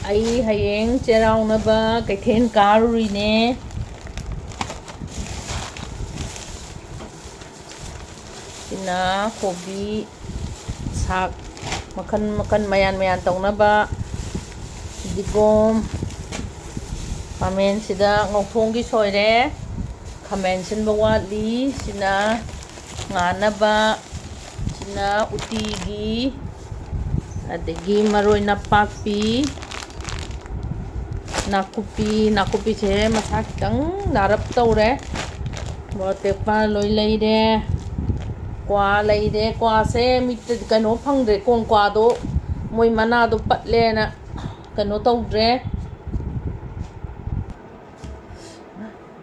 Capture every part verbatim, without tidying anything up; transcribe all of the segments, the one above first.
ꯑꯩ ꯍꯌꯦꯡ ꯆꯩꯔꯥꯎꯅꯕ ꯀꯩꯊꯦꯜ ꯀꯥꯔꯨꯔꯤꯅꯦ꯫ ꯁꯤꯅ ꯀꯣꯕꯤ ꯁꯥꯛ ꯃꯈꯟ ꯃꯈꯟ ꯃꯌꯥꯟ ꯃꯌꯥꯟ ꯇꯧꯅꯕ꯫ ꯐꯗꯤꯒꯣꯝ, ꯈꯥꯃꯦꯟꯁꯤꯗ ꯉꯧꯊꯣꯡꯒꯤ ꯁꯣꯏꯔꯦ꯫ ꯈꯥꯃꯦꯟ ꯁꯤꯟꯕ ꯋꯥꯠꯂꯤ꯫ ꯁꯤꯅ ꯉꯥꯟꯅꯕ, ꯁꯤꯅ ꯎꯇꯤꯒꯤ, ꯑꯗꯒꯤ ꯃꯔꯣꯏ ꯅꯄꯥꯛꯄꯤ, ꯅꯥꯀꯨꯞꯄꯤ, ꯅꯥꯀꯨꯞꯄꯤꯁꯦ ꯃꯁꯥ ꯈꯤꯇꯪ ꯅꯥꯔꯞ ꯇꯧꯔꯦ꯫ ꯃꯣꯔꯣꯛ ꯑꯇꯦꯛꯄ ꯂꯣꯏ ꯂꯩꯔꯦ꯫ ꯀ꯭ꯋꯥ ꯂꯩꯔꯦ꯫ ꯀ꯭ꯋꯥꯁꯦ ꯃꯤꯠꯇ ꯀꯩꯅꯣ ꯐꯪꯗ꯭ꯔꯦ꯫ ꯀꯣꯡꯀ꯭ꯋꯥꯗꯣ ꯃꯣꯏ ꯃꯅꯥꯗꯣ ꯄꯠꯂꯦꯅ ꯀꯩꯅꯣ ꯇꯧꯗ꯭ꯔꯦ꯫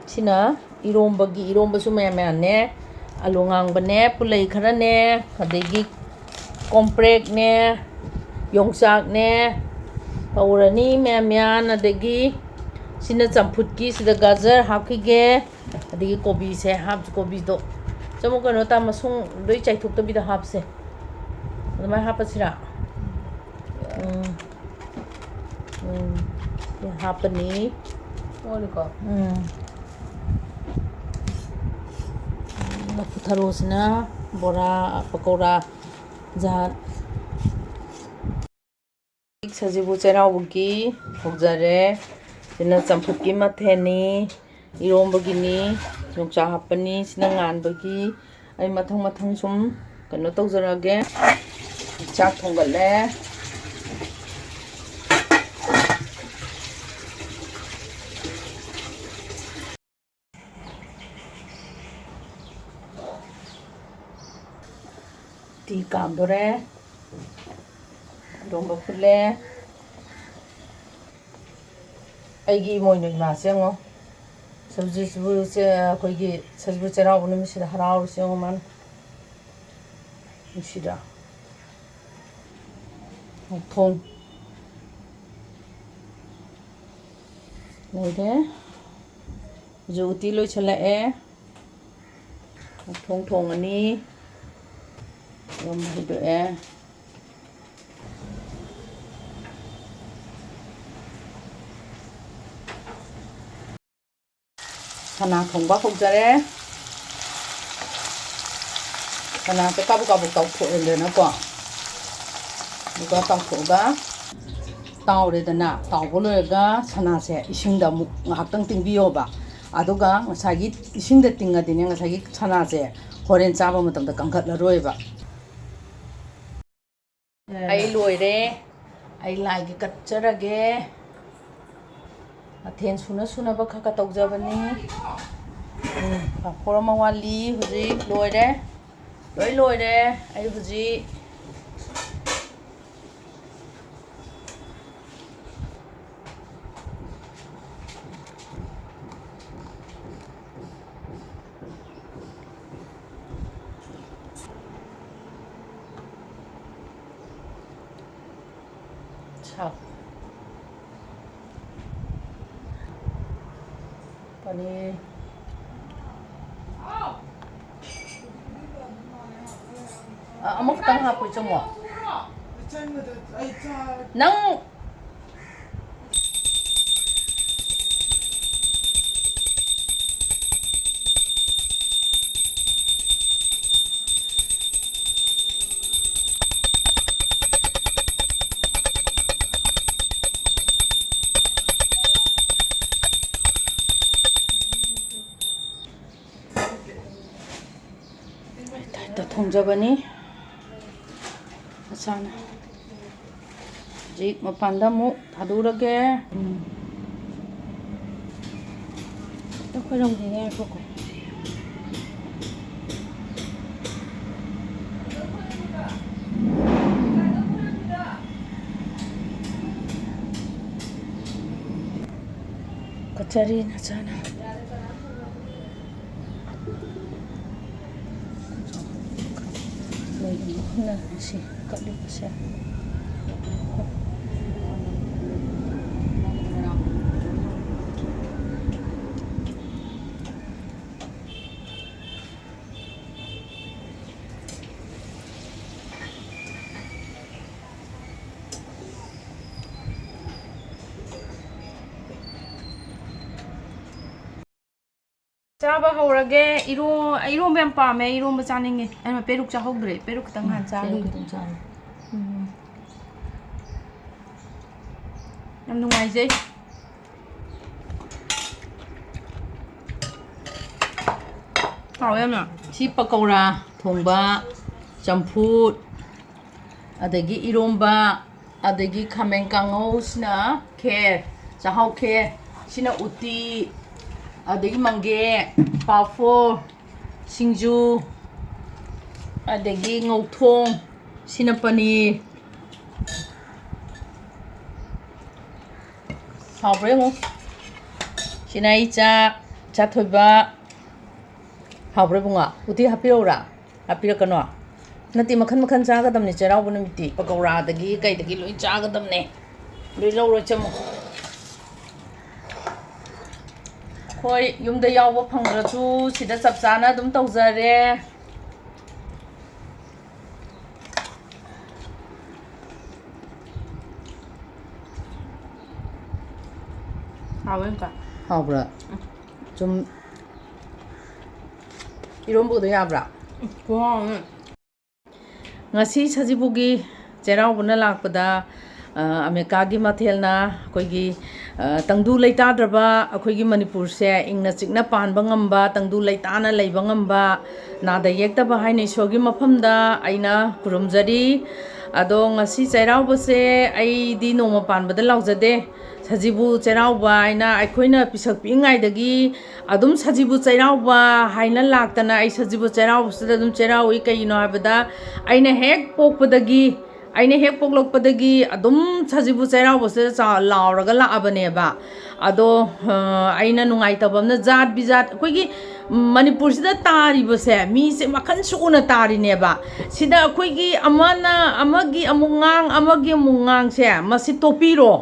ꯁꯤꯅ ꯏꯔꯣꯝꯕꯒꯤ, ꯏꯔꯣꯝꯕꯁꯨ ꯃꯌꯥꯟ ꯃꯌꯥꯟꯅꯦ꯫ ꯑꯂꯨ ꯉꯥꯡꯕꯅꯦ, ꯄꯨꯂꯩ ꯈꯔꯅꯦ, ꯑꯗꯒꯤ ꯀꯣꯝꯄ꯭ꯔꯦꯛꯅꯦ, ꯌꯣꯡꯆꯥꯛꯅꯦ ꯇꯧꯔꯅꯤ ꯃꯌꯥꯟ ꯃꯌꯥꯟ꯫ ꯑꯗꯒꯤ ꯁꯤꯅ ꯆꯝꯐꯨꯠꯀꯤ, ꯁꯤꯗ ꯒꯥꯖꯔ ꯍꯥꯞꯈꯤꯒꯦ꯫ ꯑꯗꯒꯤ ꯀꯣꯕꯤꯁꯦ ꯍꯥꯞ-, ꯀꯣꯕꯤꯗꯣ ꯆꯃꯨꯛ ꯀꯩꯅꯣ ꯇꯥ ꯃꯁꯨꯡ ꯂꯣꯏ ꯆꯥꯏꯊꯣꯛꯇꯕꯤꯗ ꯍꯥꯞꯁꯦ꯫ ꯑꯗꯨꯃꯥꯏꯅ ꯍꯥꯞꯄꯁꯤꯔꯥ? ꯎꯝ꯫ ꯎꯝ꯫ ꯁꯤ ꯍꯥꯞꯄꯅꯤ꯫ ꯑꯣꯅꯤꯀꯣ꯫ ꯎꯝ꯫ ꯂꯐꯨ ꯊꯔꯣꯁꯤꯅ ꯕꯣꯔꯥ, ꯄꯀꯧꯔꯥ ꯖꯥꯠ꯫ ꯁꯖꯤꯕꯨ ꯆꯩꯔꯥꯎꯕꯒꯤ ꯍꯧꯖꯔꯦ꯫ ꯁꯤꯅ ꯆꯝꯐꯨꯠꯀꯤ ꯃꯊꯦꯜꯅꯤ, ꯏꯔꯣꯝꯕꯒꯤꯅꯤ, ꯌꯣꯡꯆꯥꯛ ꯍꯥꯞꯄꯅꯤ꯫ ꯁꯤꯅ ꯉꯥꯟꯕꯒꯤ꯫ ꯑꯩ ꯃꯊꯪ ꯃꯊꯪ ꯁꯨꯝ ꯀꯩꯅꯣ ꯇꯧꯖꯔꯛꯑꯒꯦ꯫ ꯆꯥꯛ ꯊꯣꯡꯒꯠꯂꯦ꯫ ꯇꯤ ꯀꯥꯝꯗꯣꯔꯦ꯫ ꯏꯔꯣꯝꯕ ꯐꯨꯠꯂꯦ꯫ ꯑꯩꯒꯤ ꯏꯃꯣꯏꯅꯨ ꯏꯃꯥꯁꯦ ꯌꯦꯡꯉꯣ꯫ ꯁꯖꯤꯕꯨ ꯆꯦ-, ꯑꯩꯈꯣꯏꯒꯤ ꯁꯖꯤꯕꯨ ꯆꯩꯔꯥꯎꯕ ꯅꯨꯃꯤꯠꯁꯤꯗ ꯍꯔꯥꯎꯔꯤꯁꯦ ꯌꯦꯡꯉꯣ ꯃꯥꯅ꯫ ꯅꯨꯡꯁꯤꯗ꯭ꯔꯥ? ꯃꯈꯣꯡ ꯂꯩꯔꯦ꯫ ꯍꯧꯖꯤꯛ ꯎꯇꯤ ꯂꯣꯏꯁꯤꯜꯂꯛꯑꯦ꯫ ꯃꯈꯣꯡ ꯊꯣꯡꯉꯅꯤ꯫ ꯑꯗꯨꯝ ꯍꯩꯗꯣꯛꯑꯦ꯫ ꯁꯅꯥ ꯊꯣꯡꯕ ꯍꯧꯖꯔꯦ꯫ ꯁꯅꯥꯁꯦ ꯀꯥꯕꯛ ꯀꯥꯕꯛ ꯇꯥꯎꯊꯣꯛꯑꯦꯗꯅꯀꯣ꯫ ꯑꯗꯨꯒ ꯇꯥꯎꯊꯣꯛꯑꯒ, ꯇꯥꯎꯔꯦꯗꯅ, ꯇꯥꯎꯕ ꯂꯣꯏꯔꯒ ꯁꯅꯥꯁꯦ ꯏꯁꯤꯡꯗ ꯑꯃꯨꯛ ꯉꯥꯏꯍꯥꯛꯇꯪ ꯇꯤꯡꯕꯤꯌꯣꯕ꯫ ꯑꯗꯨꯒ ꯉꯁꯥꯏꯒꯤ ꯏꯁꯤꯡꯗ ꯇꯤꯡꯉꯗꯤꯅꯦ, ꯉꯁꯥꯏꯒꯤ ꯁꯅꯥꯁꯦ ꯍꯣꯔꯦꯟ ꯆꯥꯕ ꯃꯇꯝꯗ ꯀꯟꯈꯠꯂꯔꯣꯏꯕ꯫ ꯑꯩ ꯂꯣꯏꯔꯦ꯫ ꯑꯩ ꯂꯥꯏꯒꯤ ꯀꯠꯆꯔꯒꯦ꯫ ꯃꯊꯦꯜ ꯁꯨꯅ ꯁꯨꯅꯕ ꯈꯔ ꯈꯔ ꯇꯧꯖꯕꯅꯤ꯫ ꯎꯝ, ꯄꯥꯐꯣꯔ ꯑꯃ ꯋꯥꯠꯂꯤ꯫ ꯍꯧꯖꯤꯛ ꯂꯣꯏꯔꯦ꯫ ꯂꯣꯏ ꯂꯣꯏꯔꯦ꯫ ꯑꯩ ꯍꯧꯖꯤꯛ ꯁꯥꯎ꯫ ꯄꯅꯤꯔ꯫ ꯑ, ꯑꯃꯈꯛꯇꯪ ꯍꯥꯞꯄꯣ, ꯏꯆꯝꯃꯣ꯫ ꯅꯪ ꯍꯦꯛꯇ ꯊꯣꯡꯖꯕꯅꯤ꯫ ꯃꯆꯥꯅ ꯍꯧꯖꯤꯛ ꯃꯄꯥꯟꯗ ꯑꯃꯨꯛ ꯊꯥꯗꯣꯛꯎꯔꯒꯦ꯫ ꯎꯝ꯫ ꯑꯝꯇ ꯈꯣꯏꯔꯝꯈꯤꯒꯦ, ꯉꯥꯏꯈꯣꯀꯣ꯫ ꯀꯆꯔꯤ ꯅꯆꯥꯅ꯫ ꯂꯩꯔꯝꯕ ꯍꯨꯠꯅꯔꯦ ꯁꯤ ꯀꯠꯂꯤꯕꯁꯦ꯫ ꯆꯥꯕ ꯍꯧꯔꯒꯦ꯫ ꯏꯔꯣ-, ꯏꯔꯣꯝꯕ ꯌꯥꯝ ꯄꯥꯝꯃꯦ꯫ ꯏꯔꯣꯝꯕ ꯆꯥꯅꯤꯡꯉꯦ꯫ ꯑꯩꯅ ꯄꯦꯔꯨꯛ ꯆꯥꯍꯧꯗ꯭ꯔꯦ꯫ ꯄꯦꯔꯨꯛ ꯈꯤꯇꯪ ꯍꯥꯟꯅ ꯆꯥꯈꯤꯒꯦ꯫ ꯄꯦꯔꯨꯛ ꯈꯤꯇꯪ ꯆꯥꯔꯣ꯫ ꯎꯝ꯫ ꯌꯥꯝ ꯅꯨꯡꯉꯥꯏꯖꯩ꯫ ꯍꯥꯎꯋꯦ ꯌꯥꯝꯅ꯫ ꯁꯤ ꯄꯀꯧꯔꯥ ꯊꯣꯡꯕ, ꯆꯝꯐꯨꯠ, ꯑꯗꯒꯤ ꯏꯔꯣꯝꯕ, ꯑꯗꯒꯤ ꯈꯥꯃꯦꯟ ꯀꯥꯡꯉꯧꯁꯤꯅ ꯈꯦꯔ, ꯆꯥꯛꯍꯥꯎ ꯈꯦꯔ, ꯁꯤꯅ ꯎꯇꯤ, ꯑꯗꯒꯤ ꯃꯪꯒꯦ, ꯄꯥꯐꯣꯔ, ꯁꯤꯡꯖꯨ, ꯑꯗꯒꯤ ꯉꯧꯊꯣꯡ, ꯁꯤꯅ ꯄꯅꯤꯔ꯫ ꯍꯥꯎꯕ꯭ꯔꯥ ꯌꯦꯡꯉꯨ꯫ ꯁꯤꯅ ꯑꯩ ꯆꯥꯛ, ꯆꯥꯊꯣꯏꯕ꯫ ꯍꯥꯎꯕ꯭ꯔꯥ ꯏꯕꯨꯡꯉꯣ? ꯎꯇꯤ ꯍꯥꯞꯄꯤꯔꯛꯎꯔꯥ? ꯍꯥꯞꯄꯤꯔꯛꯀꯅꯣ? ꯅꯠꯇꯦ, ꯃꯈꯟ ꯃꯈꯟ ꯆꯥꯒꯗꯕꯅꯤ ꯆꯩꯔꯥꯎꯕ ꯅꯨꯃꯤꯠꯇꯤ꯫ ꯄꯀꯧꯔꯥꯗꯒꯤ ꯀꯩꯗꯒꯤ ꯂꯣꯏ ꯆꯥꯒꯗꯕꯅꯦ꯫ ꯂꯣꯏ ꯂꯧꯔꯣ ꯏꯆꯝꯃꯣ꯫ ꯍꯣꯏ, ꯌꯨꯝꯗ ꯌꯥꯎꯕ ꯐꯪꯗ꯭ꯔꯁꯨ ꯁꯤꯗ ꯆꯞ ꯆꯥꯅ ꯑꯗꯨꯝ ꯇꯧꯖꯔꯦ꯫ ꯍꯥꯎꯋꯦ ꯑꯃꯨꯛꯀ꯫ ꯍꯥꯎꯕ꯭ꯔꯥ? ꯎꯝ꯫ ꯁꯨꯝ ꯏꯔꯣꯝꯕꯗꯣ ꯌꯥꯕ꯭ꯔꯥ? ꯎꯝ, ꯈꯨꯍꯥꯎ ꯑꯃ꯫ ꯉꯁꯤ ꯁꯖꯤꯕꯨꯒꯤ ꯆꯩꯔꯥꯎꯕꯅ ꯂꯥꯛꯄꯗ, ꯑ, ꯑꯃꯦꯔꯤꯀꯥꯒꯤ ꯃꯊꯦꯜꯅ ꯑꯩꯈꯣꯏꯒꯤ, ꯑ, ꯇꯪꯗꯨ ꯂꯩꯇꯥꯗ꯭ꯔꯕ ꯑꯩꯈꯣꯏꯒꯤ ꯃꯅꯤꯄꯨꯔꯁꯦ ꯏꯪꯅ ꯆꯤꯛꯅ ꯄꯥꯟꯕ ꯉꯝꯕ, ꯇꯪꯗꯨ ꯂꯩꯇꯥꯅ ꯂꯩꯕ ꯉꯝꯕ, ꯅꯥꯗ ꯌꯦꯛꯇꯕ ꯍꯥꯏꯅ ꯏꯁꯣꯔꯒꯤ ꯃꯐꯝꯗ ꯑꯩꯅ ꯈꯨꯔꯨꯝꯖꯔꯤ꯫ ꯑꯗꯣ ꯉꯁꯤ ꯆꯩꯔꯥꯎꯕꯁꯦ ꯑꯩꯗꯤ ꯅꯣꯡꯃ ꯄꯥꯟꯕꯗ ꯂꯥꯎꯖꯗꯦ꯫ ꯁꯖꯤꯕꯨ ꯆꯩꯔꯥꯎꯕ ꯍꯥꯏꯅ ꯑꯩꯈꯣꯏꯅ ꯄꯤꯁꯛ ꯄꯤꯛꯏꯉꯩꯗꯒꯤ ꯑꯗꯨꯝ ꯁꯖꯤꯕꯨ ꯆꯩꯔꯥꯎꯕ ꯍꯥꯏꯅ ꯂꯥꯛꯇꯅ ꯑꯩ ꯁꯖꯤꯕꯨ ꯆꯩꯔꯥꯎꯕꯁꯤꯗ ꯑꯗꯨꯝ ꯆꯩꯔꯥꯎꯏ꯫ ꯀꯩꯒꯤꯅꯣ ꯍꯥꯏꯕꯗ ꯑꯩꯅ ꯍꯦꯛ ꯄꯣꯛꯄꯗꯒꯤ, ꯑꯩꯅ ꯍꯦꯛ ꯄꯣꯛꯂꯛꯄꯗꯒꯤ ꯑꯗꯨꯝ ꯁꯖꯤꯕꯨ ꯆꯩꯔꯥꯎꯕꯁꯤꯗ ꯆꯥ-, ꯂꯥꯎꯔꯒ ꯂꯥꯛꯑꯕꯅꯦꯕ꯫ ꯑꯗꯣ, ꯑ, ꯑꯩꯅ ꯅꯨꯡꯉꯥꯏꯇꯕ ꯑꯃꯅ ꯖꯥꯠ ꯕꯤꯖꯥꯠ ꯑꯩꯈꯣꯏꯒꯤ ꯃꯅꯤꯄꯨꯔꯁꯤꯗ ꯇꯥꯔꯤꯕꯁꯦ ꯃꯤꯁꯦ ꯃꯈꯜ ꯁꯨꯅ ꯇꯥꯔꯤꯅꯦꯕ꯫ ꯁꯤꯗ ꯑꯩꯈꯣꯏꯒꯤ ꯑꯃꯅ ꯑꯃꯒꯤ ꯑꯃꯨꯛ ꯉꯥꯡ, ꯑꯃꯒꯤ ꯑꯃꯨꯛ ꯉꯥꯡꯁꯦ ꯃꯁꯤ ꯇꯣꯛꯄꯤꯔꯣ꯫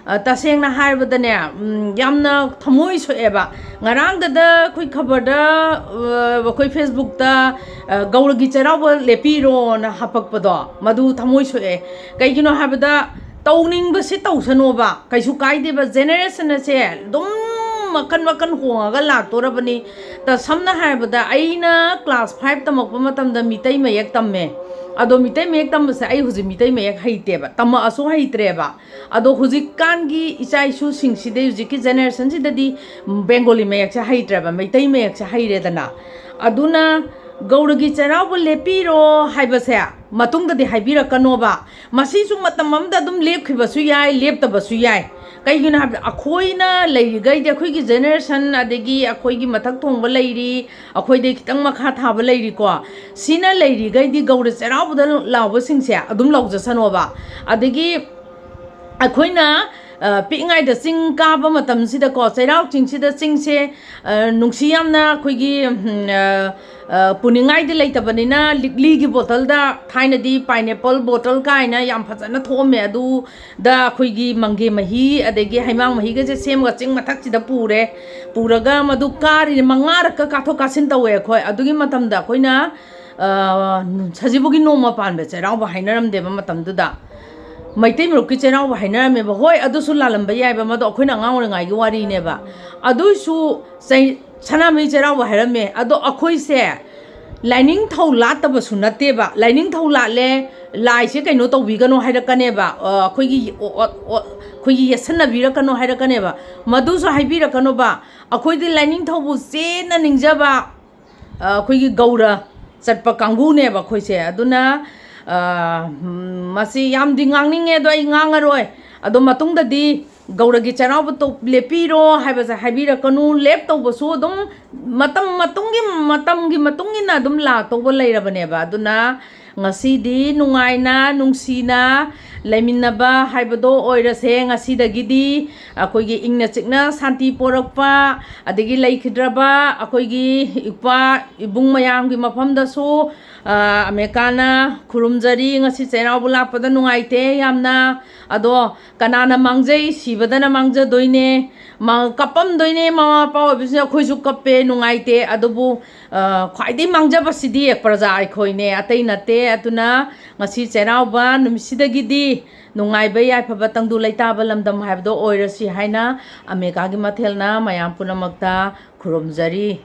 ꯑ, ꯇꯁꯦꯡꯅ ꯍꯥꯏꯔꯕꯗꯅꯦ, ꯎꯝ, ꯌꯥꯝꯅ ꯊꯃꯣꯏ ꯁꯣꯛꯑꯦꯕ꯫ ꯉꯔꯥꯡꯗꯗ ꯑꯩꯈꯣꯏ ꯈꯕꯔꯗ, ꯑ, ꯑꯩꯈꯣꯏ Facebookꯇ, ꯑ, "ꯒꯧꯔꯒꯤ ꯆꯩꯔꯥꯎꯕ ꯂꯦꯞꯄꯤꯔꯣꯅ" ꯍꯥꯄꯛꯄꯗꯣ, ꯃꯗꯨ ꯊꯃꯣꯏ ꯁꯣꯛꯑꯦ꯫ ꯀꯩꯒꯤꯅꯣ ꯍꯥꯏꯕꯗ, ꯇꯧꯅꯤꯡꯕꯁꯤ ꯇꯧꯁꯅꯣꯕ, ꯀꯩꯁꯨ ꯀꯥꯏꯗꯦꯕ꯫ Generation ꯑꯁꯦ ꯑꯗꯨꯝ ꯃꯈꯟ ꯃꯈꯟ ꯍꯣꯡꯉꯒ ꯂꯥꯛꯇꯣꯔꯕꯅꯤ꯫ ꯁꯝꯅ ꯍꯥꯏꯔꯕꯗ, ꯑꯩꯅ ꯀ꯭ꯂꯥꯁ ꯐꯥꯏꯚ ꯇꯝꯃꯛꯄ ꯃꯇꯝꯗ ꯃꯤꯇꯩ ꯃꯌꯦꯛ ꯇꯝꯃꯦ꯫ ꯑꯗꯣ ꯃꯤꯇꯩ ꯃꯌꯦꯛ ꯇꯝꯕꯁꯦ ꯑꯩ ꯍꯧꯖꯤꯛ ꯃꯤꯇꯩ ꯃꯌꯦꯛ ꯍꯩꯇꯦꯕ, ꯇꯝꯃꯛꯑꯁꯨ ꯍꯩꯇ꯭ꯔꯦꯕ꯫ ꯑꯗꯣ ꯍꯧꯖꯤꯛꯀꯥꯟꯒꯤ ꯏꯆꯥ ꯏꯁꯨꯁꯤꯡꯁꯤꯗꯤ, ꯍꯧꯖꯤꯛꯀꯤ ꯖꯦꯅꯦꯔꯦꯁꯟꯁꯤꯗꯗꯤ ꯕꯦꯡꯒꯣꯂꯤ ꯃꯌꯦꯛꯁꯦ ꯍꯩꯇ꯭ꯔꯦꯕ, ꯃꯩꯇꯩ ꯃꯌꯦꯛꯁꯦ ꯍꯩꯔꯦꯗꯅ꯫ ꯑꯗꯨꯅ ꯒꯧꯔꯒꯤ ꯆꯩꯔꯥꯎꯕ ꯂꯦꯞꯄꯤꯔꯣ ꯍꯥꯏꯕꯁꯦ ꯃꯇꯨꯡꯗꯗꯤ ꯍꯥꯏꯕꯤꯔꯛꯀꯅꯣꯕ꯫ ꯃꯁꯤꯁꯨ ꯃꯇꯝ ꯑꯃꯗ ꯑꯗꯨꯝ ꯂꯦꯞꯈꯤꯕꯁꯨ ꯌꯥꯏ, ꯂꯦꯞꯇꯕꯁꯨ ꯌꯥꯏ꯫ ꯀꯩꯒꯤꯅꯣ ꯍꯥꯏꯕꯗ, ꯑꯩꯈꯣꯏꯅ ꯂꯩꯔꯤꯈꯩꯗꯤ, ꯑꯩꯈꯣꯏꯒꯤ ꯖꯦꯅꯦꯔꯦꯁꯟ, ꯑꯗꯒꯤ ꯑꯩꯈꯣꯏꯒꯤ ꯃꯊꯛ ꯊꯣꯡꯕ ꯂꯩꯔꯤ, ꯑꯩꯈꯣꯏꯗꯩ ꯈꯤꯇꯪ ꯃꯈꯥ ꯊꯥꯕ ꯂꯩꯔꯤꯀꯣ, ꯁꯤꯅ ꯂꯩꯔꯤꯈꯩꯗꯤ ꯒꯧꯔ ꯆꯩꯔꯥꯎꯕꯗ ꯂꯥꯎꯕꯁꯤꯡꯁꯦ ꯑꯗꯨꯝ ꯂꯥꯎꯖꯁꯅꯣꯕ꯫ ꯑꯗꯒꯤ ꯑꯩꯈꯣꯏꯅ ꯄꯤꯛꯏꯉꯩꯗ ꯆꯤꯡ ꯀꯥꯕ ꯃꯇꯝꯁꯤꯗꯀꯣ, ꯆꯩꯔꯥꯎ ꯆꯤꯡꯁꯤꯗ, ꯆꯤꯡꯁꯦ ꯅꯨꯡꯁꯤ ꯌꯥꯝꯅ, ꯑꯩꯈꯣꯏꯒꯤ ꯄꯨꯅꯤꯡꯉꯥꯏꯗꯤ ꯂꯩꯇꯕꯅꯤꯅ, ꯂꯤꯛꯂꯤꯒꯤ ꯕꯣꯇꯜꯗ, ꯊꯥꯏꯅꯗꯤ ꯄꯥꯏꯅꯦꯄꯜ ꯕꯣꯇꯜ ꯀꯥꯏꯅ ꯌꯥꯝ ꯐꯖꯅ ꯊꯣꯛꯑꯝꯃꯦ, ꯑꯗꯨꯗ ꯑꯩꯈꯣꯏꯒꯤ ꯃꯪꯒꯦ ꯃꯍꯤ ꯑꯗꯒꯤ ꯍꯩꯃꯥꯡ ꯃꯍꯤꯒꯁꯦ ꯁꯦꯝꯃꯒ ꯆꯤꯡ ꯃꯊꯛꯁꯤꯗ ꯄꯨꯔꯦ꯫ ꯄꯨꯔꯒ ꯃꯗꯨ ꯀꯥꯔꯤꯅꯦ, ꯃꯉꯥꯔꯛꯀ ꯀꯥꯊꯣꯛ ꯀꯥꯁꯤꯟ ꯇꯧꯋꯦ ꯑꯩꯈꯣꯏ꯫ ꯑꯗꯨꯒꯤ ꯃꯇꯝꯗ ꯑꯩꯈꯣꯏꯅ ꯁꯖꯤꯕꯨꯒꯤ ꯅꯣꯡꯃ ꯄꯥꯟꯕ ꯆꯩꯔꯥꯎꯕ ꯍꯥꯏꯅꯔꯝꯗꯦꯕ ꯃꯇꯝꯗꯨꯗ꯫ ꯃꯩꯇꯩ ꯃꯔꯨꯞꯀꯤ ꯆꯩꯔꯥꯎꯕ ꯍꯥꯏꯅꯔꯝꯃꯦꯕ꯫ ꯍꯣꯏ, ꯑꯗꯨꯁꯨ ꯂꯥꯜꯂꯝꯕ ꯌꯥꯏꯕ, ꯃꯗꯣ ꯑꯩꯈꯣꯏꯅ ꯑꯉꯥꯡ ꯑꯣꯏꯔꯤꯉꯩꯒꯤ ꯋꯥꯔꯤꯅꯦꯕ꯫ ꯑꯗꯨꯏꯁꯨ ꯆꯩ-, ꯁꯅꯥꯃꯍꯤ ꯆꯩꯔꯥꯎꯕ ꯍꯥꯏꯔꯝꯃꯦ꯫ ꯑꯗꯣ ꯑꯩꯈꯣꯏꯁꯦ ꯂꯥꯏꯅꯤꯡꯊꯧ ꯂꯥꯠꯇꯕꯁꯨ ꯅꯠꯇꯦꯕ꯫ ꯂꯥꯏꯅꯤꯡꯊꯧ ꯂꯥꯠꯂꯦ, ꯂꯥꯏꯁꯦ ꯀꯩꯅꯣ ꯇꯧꯕꯤꯒꯅꯣ ꯍꯥꯏꯔꯛꯀꯅꯦꯕ, ꯑ, ꯑꯩꯈꯣꯏꯒꯤ, ꯑꯣ, ꯑꯣ, ꯑꯣ, ꯑꯩꯈꯣꯏꯒꯤ ꯌꯦꯠꯁꯟꯅꯕꯤꯔꯛꯀꯅꯣ ꯍꯥꯏꯔꯛꯀꯅꯦꯕ꯫ ꯃꯗꯨꯁꯨ ꯍꯥꯏꯕꯤꯔꯛꯀꯅꯣꯕ꯫ ꯑꯩꯈꯣꯏꯗꯤ ꯂꯥꯏꯅꯤꯡꯊꯧꯕꯨ ꯆꯦꯠꯅ ꯅꯤꯡꯖꯕ, ꯑ, ꯑꯩꯈꯣꯏꯒꯤ ꯒꯧꯔ ꯆꯠꯄ ꯀꯥꯡꯕꯨꯅꯦꯕ ꯑꯩꯈꯣꯏꯁꯦ꯫ ꯑꯗꯨꯅ, ꯑ, ꯎꯝ, ꯃꯁꯤ ꯌꯥꯝꯗꯤ ꯉꯥꯡꯅꯤꯡꯉꯦ, ꯑꯗꯣ ꯑꯩ ꯉꯥꯡꯉꯔꯣꯏ꯫ ꯑꯗꯣ ꯃꯇꯨꯡꯗꯗꯤ ꯒꯧꯔꯒꯤ ꯆꯩꯔꯥꯎꯕ ꯇꯣ-, ꯂꯦꯞꯄꯤꯔꯣ ꯍꯥꯏꯕꯁꯦ ꯍꯥꯏꯕꯤꯔꯛꯀꯅꯨ꯫ ꯂꯦꯞꯇꯧꯕꯁꯨ ꯑꯗꯨꯝ ꯃꯇꯝ ꯃꯇꯨꯡꯒꯤ, ꯃꯇꯝꯒꯤ ꯃꯇꯨꯡ ꯏꯟꯅ ꯑꯗꯨꯝ ꯂꯥꯛꯇꯧꯕ ꯂꯩꯔꯕꯅꯦꯕ꯫ ꯑꯗꯨꯅ ꯉꯁꯤꯗꯤ ꯅꯨꯡꯉꯥꯏꯅ, ꯅꯨꯡꯁꯤꯅ ꯂꯩꯃꯤꯟꯅꯕ ꯍꯥꯏꯕꯗꯣ ꯑꯣꯏꯔꯁꯦ꯫ ꯉꯁꯤꯗꯒꯤꯗꯤ ꯑꯩꯈꯣꯏꯒꯤ ꯏꯪꯅ ꯆꯤꯛꯅ ꯁꯥꯟꯇꯤ ꯄꯣꯔꯛꯄ, ꯑꯗꯒꯤ ꯂꯩꯈꯤꯗ꯭ꯔꯕ ꯑꯩꯈꯣꯏꯒꯤ ꯏꯄꯥ ꯏꯕꯨꯡ ꯃꯌꯥꯝꯒꯤ ꯃꯐꯝꯗꯁꯨ ꯑ, ꯑꯃꯦꯔꯤꯀꯥꯅ ꯈꯨꯔꯨꯝꯖꯔꯤ, ꯉꯁꯤ ꯆꯩꯔꯥꯎꯕ ꯂꯥꯛꯄꯗ ꯅꯨꯡꯉꯥꯏꯇꯦ ꯌꯥꯝꯅ꯫ ꯑꯗꯣ ꯀꯅꯥꯅ ꯃꯥꯡꯖꯩ? ꯁꯤꯕꯗꯅ ꯃꯥꯡꯖꯗꯣꯏꯅꯦ, ꯃꯥ-, ꯀꯞꯄꯝꯗꯣꯏꯅꯦ꯫ ꯃꯃꯥ ꯃꯄꯥ ꯑꯣꯏꯕꯁꯤꯡꯅ ꯑꯩꯈꯣꯏꯁꯨ ꯀꯞꯄꯦ, ꯅꯨꯡꯉꯥꯏꯇꯦ꯫ ꯑꯗꯨꯕꯨ, ꯑ, ꯈ꯭ꯋꯥꯏꯗꯒꯤ ꯃꯥꯡꯖꯕꯁꯤꯗꯤ ꯄ꯭ꯔꯖꯥ ꯑꯩꯈꯣꯏꯅꯦ, ꯑꯇꯩ ꯅꯠꯇꯦ꯫ ꯑꯗꯨꯅ ꯉꯁꯤ ꯆꯩꯔꯥꯎꯕ ꯅꯨꯃꯤꯠꯁꯤꯗꯒꯤꯗꯤ ꯅꯨꯡꯉꯥꯏꯕ ꯌꯥꯏꯐꯕ ꯇꯪꯗꯨ ꯂꯩꯇꯥꯕ ꯂꯝꯗꯝ ꯍꯥꯏꯕꯗꯣ ꯑꯣꯏꯔꯁꯤ ꯍꯥꯏꯅ ꯑꯃꯦꯔꯤꯀꯥꯒꯤ ꯃꯊꯦꯜꯅ ꯃꯌꯥꯝ ꯄꯨꯝꯅꯃꯛꯇ ꯈꯨꯔꯨꯝꯖꯔꯤ꯫